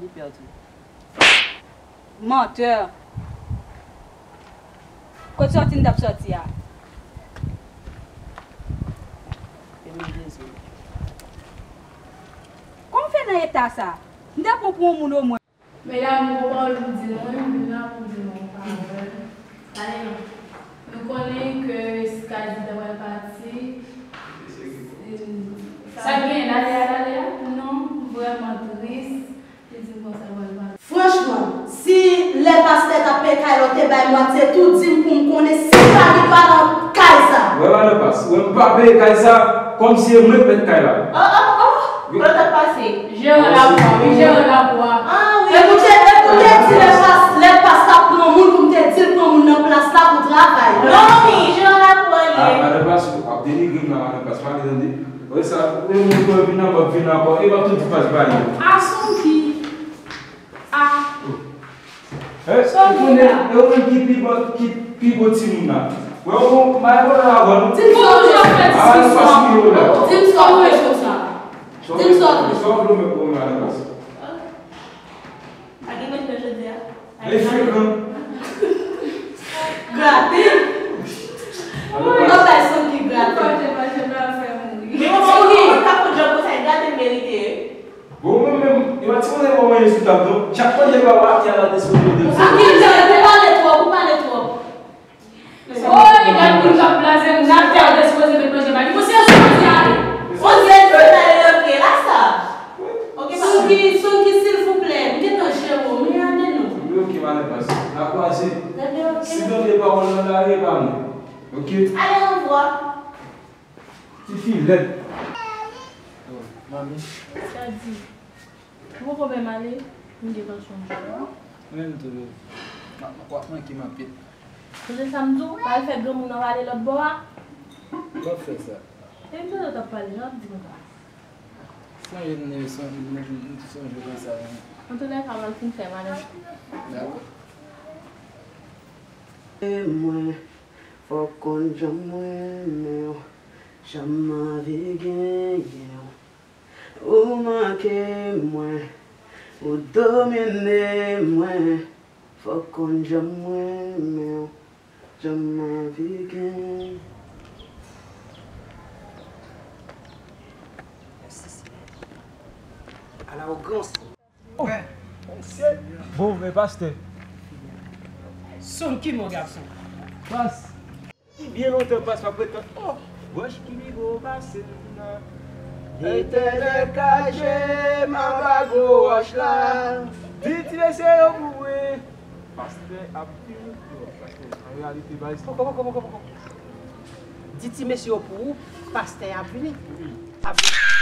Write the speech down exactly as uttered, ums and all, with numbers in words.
Li pèdi. Mantè. Kot sòti n t ap sòti a? Kòman w fè nan eta sa? M te pran pou yon moun omwen. Medam, m gon pawòl pou di nou, wi, m vin la pou di nou yon pawòl. Talè, nou konnen ke Skydy ta pral pati. Sa k genyen, Talè a, Talè a? Non, m vrèman tris. Li di m konsa l pral pati. Franchman, si lè pastè t ap peye kay la, w te bay mwatye tou, di m pou m konnen si Skydy pa nan kay sa. Wè, Madanm Pas, wè m pa peye kay sa, kòmsi e mwen k mèt kay la. Oh, oh, oh! Kote w t ap pase? Jeran Lapwa, wi, Jeran Lapwa. Ah, wi. E pou te, e pou te di lè pas, lè pas t ap pran moun, pou m te di l pran moun nan plas la pou travay. Non, wi, Jeran Lapwa li ye. Ah, Madanm Pas, w ap denigre m la, Madanm Pas, pale tande. Wè sa, e moun pou vin nan, m ap vin ankò, e m ap tou di pas ba li. A Sonky. Ah. Oh. Eh, ou konnen, e ou menm ki pi bon, ki pi bon timoun la. Wè, ou, m a reponn avè nou. Di m sa w vle. Di m sa w vle. Di m sa w vle. Sa w vle, sa w vle, men pou mwen, Madanm Pas. Pa gen manje jodi a. Li frekan. Grate. Mwen bay Sonky grate. Manje, manje, m pral fè mouri. Men mwen, mwen, mwen ka fè djòb konsa, e grate m merite, wi. Bon, mwen menm, e pa ti konnen mwen manje sou tab, non. Chak manje pa w a ki a la dispoze de. Ou pale twòp, ou pale twòp. Oh, e gad moun k ap blaze moun, sa fè w despoze met manje ba li. Monchè, Sonky ale. Sonky, Sonky, Sonky, silvouplè, m gentan jere w, men ale non. Wi, ok, Madanm Pas. N a kwaze. Si tande pawòl nan lari, e pa mwen. Ok? Ale, anvwa. Tifi lèd. Oh, manmi. Skydy. Ou poko menm ale, m gen tansyon m jwe. Mwen menm tou, m ap, w ap manke m anpil. Sonje sa m di w, pa al fè granmoun nan pale lòt bò a. W ap fè sa. E m tande w t ap pale, jan w ap di konsa. Sonje m, sonje m, m sonje konsa. Antoulèka, m al fin fè malè. Dakò. E mwen, fò w konn jan mwen renmen w, jan m anvi genyen w. Ou manke mwen, ou domine mwen. Fò w konn jan mwen renmen w, jan m anvi genyen w. Ala ogans. Oh, mesye. Bon, men pastè. Sonky, mon garçon. Pas. Ki byen lontan pas m ap ret tann, oh, wòch ki pi gwo pase m nan. Letènèl kache m anba gwo wòch la. Di ti mesye yo pou mwen, pastè ap vini. Yo, pastè, an reyalite, baz. Poko, poko, poko, poko. Di ti mesye yo pou ou, pastè ap vini. Wi. Ap vini.